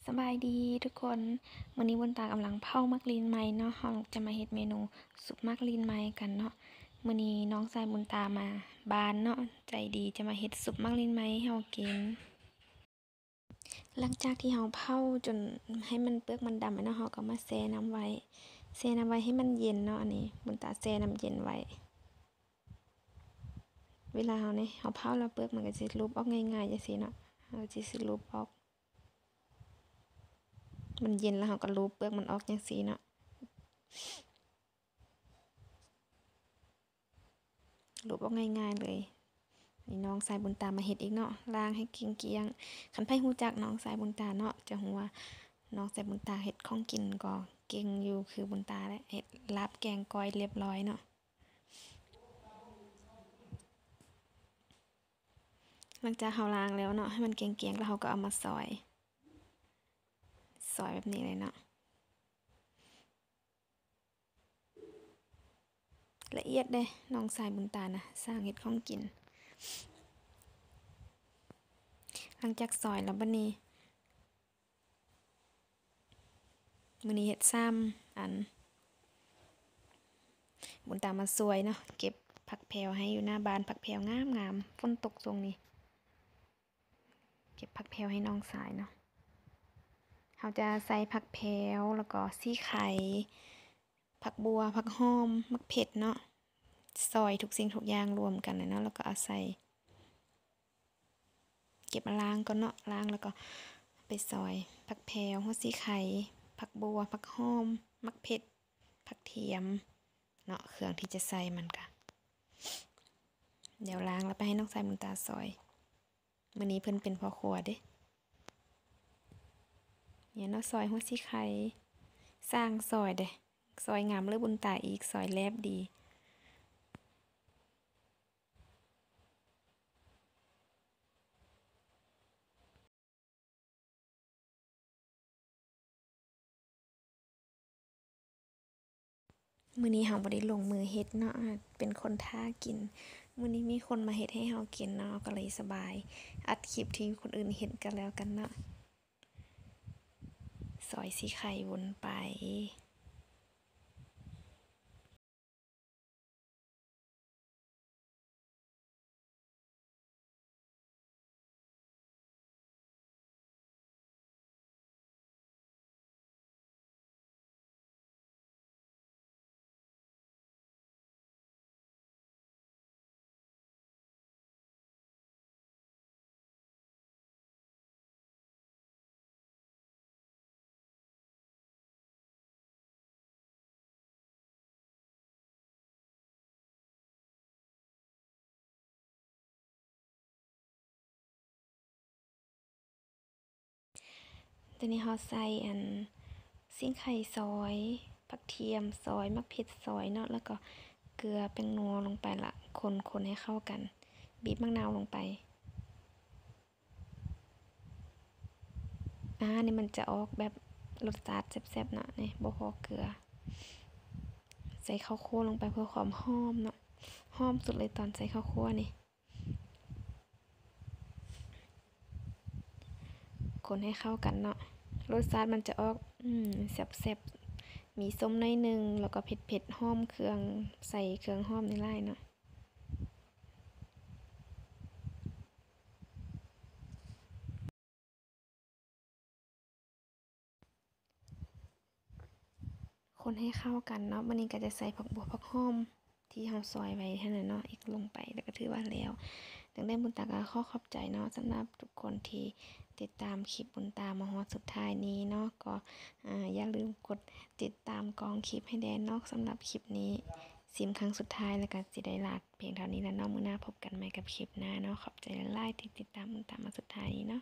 ສະບາຍດີທຸກຄົນ, ມື້ນີ້ບຸນຕາກຳລັງເຜົາໝາກລີ້ນໄມ້ເນາະ, ເຮົາຈະມາເຮັດເມນູຊຸບໝາກລີ້ນໄມ້ກັນເນາະ. ມື້ນີ້ນ້ອງຊາຍບຸນຕາມາບ້ານເນາະ, ໃຈດີຈະມາເຮັດຊຸບໝາກລີ້ນໄມ້ໃຫ້ເຮົາກິນ. ຫຼັງຈາກທີ່ເຮົາເຜົາຈົນໃຫ້ມັນ ເປືອກມັນດຳແລ້ວເນາະ, ເຮົາກໍມາແຊ່ນ້ຳໄວ້, ແຊ່ນ້ຳໄວ້ໃຫ້ມັນເຢັນເນາະ. ອັນນີ້ບຸນຕາແຊ່ນ້ຳເຢັນໄວ້. ເວລາເຮົານີ້ ເຮົາເຜົາແລ້ວ ເປືອກມັນກໍຊິຫຼຸບອອກງ່າຍໆ ຈັ່ງຊີ້ເນາະ, ເຮົາຊິຫຼຸບອອກ. ມັນເຢັນແລ້ວເຮົາກໍຫຼຸບເປືອກມັນອອກຈັ່ງຊີ້ເນາະ, ຫຼຸບອອກງ່າຍໆເລີຍ. ນີ້ນ້ອງຊາຍບຸນຕາມາເຮັດອີກເນາະ, ລ້າງໃຫ້ກ້ຽງໆ. ຄັນໃຜຮູ້ຈັກນ້ອງຊາຍບຸນຕາເນາະ ຈະຮູ້ວ່ານ້ອງຊາຍບຸນຕາເຮັດຂອງກິນກໍເກັ່ງຢູ່ຄືບຸນຕາແຫຼະ, ເຮັດລາບແກງກ້ອຍລຽບລ້ອຍເນາະ. ຫຼັງຈາກເຮົາລ້າງແລ້ວເນາະ ໃຫ້ມັນກ້ຽງໆ ແລ້ວເຮົາກໍເອົາມາຊອຍ, ຊອຍແບບນີ້ເລີຍເນາະ. ລະອຽດເດ້ ນ້ອງຊາຍບຸນຕານະ ຊ່າງເຮັດຂອງກິນ. ຫຼັງຈາກຊອຍແລ້ວ ບັດນີ້ ມື້ນີ້ເຮັດສາມອັນ, ບຸນຕາມາຊ່ວຍເນາະ ເກັບຜັກແພວໃຫ້ຢູ່ໜ້າບ້ານ, ຜັກແພວງາມໆ ຝົນຕົກຊ່ວງນີ້. ເກັບຜັກແພວໃຫ້ນ້ອງຊາຍເນາະ. ເຮົາຈະໃສ່ຜັກແພວ ແລ້ວກໍສີໄຄ, ຜັກບົ່ວ, ຜັກຫອມ, ໝາກເຜັດເນາະ, ຊອຍທຸກສິ່ງທຸກຢ່າງລວມກັນເລີຍເນາະ, ແລ້ວກໍເອົາໃສ່. ເກັບມາລ້າງກ່ອນເນາະ, ລ້າງແລ້ວກໍໄປຊອຍ ຜັກແພວ, ຫົວສີໄຄ, ຜັກບົ່ວ, ຜັກຫອມ, ໝາກເຜັດ, ຜັກທຽມເນາະ, ເຄື່ອງທີ່ຈະໃສ່ມັນກະ ດຽວລ້າງແລ້ວໄປໃຫ້ນ້ອງຊາຍບຸນຕາຊອຍ. ມື້ນີ້ເພິ່ນເປັນພໍ່ຄົວເດ້. ນີ້ເນາະ, ຊອຍຫົວສີໄຄ, ຊ່າງຊອຍເດ້, ຊອຍງາມເລີຍບຸນຕາອີກ, ຊອຍແລບດີ. ມື້ນີ້ເຮົາບໍ່ໄດ້ລົງມືເຮັດເນາະ, ເປັນຄົນຖ້າກິນ. ມື້ນີ້ມີຄົນມາເຮັດໃຫ້ເຮົາກິນເນາະ, ກໍເລີຍສະບາຍ. ອັດຄລິບທີ່ຄົນອື່ນເຮັດກໍແລ້ວກັນເນາະ. ຊອຍສີໄຄວົນໄປ. ຕອນນີ້ເຮົາໃສ່ອັນ ສີໄຄຊອຍ, ຜັກທຽມຊອຍ, ໝາກເຜັດຊອຍເນາະ, ແລ້ວກໍເກືອ, ແປ້ງນົວລົງໄປລະ, ຄົນໆໃຫ້ເຂົ້າກັນ, ບີບໝາກນາວລົງໄປ. ອາ ນີ້ມັນຈະອອກແບບລົດຊາດແຊບໆເນາະ, ນີ້ບໍ່ພໍເກືອ. ໃສ່ເຂົ້າຂົ້ວລົງໄປເພື່ອຄວາມຫອມເນາະ, ຫອມສຸດເລີຍຕອນໃສ່ເຂົ້າຂົ້ວນີ້. ຄົນໃຫ້ເຂົ້າກັນເນາະ, ລົດຊາດມັນຈະອອກ ອືມ ແຊບໆ, ມີສົ້ມໜ້ອຍໜຶ່ງ ແລ້ວກໍເຜັດໆ ຫອມເຄື່ອງ, ໃສ່ເຄື່ອງຫອມຫຼາຍໆເນາະ. ຄົນໃຫ້ເຂົ້າກັນເນາະ, ບາດນີ້ກໍຈະໃສ່ຜັກບົ່ວ ຜັກຫອມທີ່ເຮົາຊອຍໄວ້ຫັ້ນນະເນາະ ອີກລົງໄປ, ແລ້ວກໍຖືວ່າແລ້ວ. ຈັ່ງໃດບຸນຕາກໍຂໍຂອບໃຈເນາະ ສຳລັບທຸກຄົນທີ່ຕິດຕາມຄລິບບຸນຕາມາຮອດສຸດທ້າຍນີ້ເນາະ, ກໍ ອາ ຢ່າລືມກົດຕິດຕາມກ້ອງຄລິບໃຫ້ແດ່ເນາະ. ສຳລັບຄລິບນີ້ຊິມຄັ້ງສຸດທ້າຍ ແລ້ວກໍຊິໄດ້ລາພຽງເທົ່ານີ້ລະເນາະ. ມື້ໜ້າພົບກັນໃໝ່ກັບຄລິບໜ້າເນາະ. ຂອບໃຈຫຼາຍໆທີ່ຕິດຕາມບຸນຕາມາສຸດທ້າຍນີ້ເນາະ.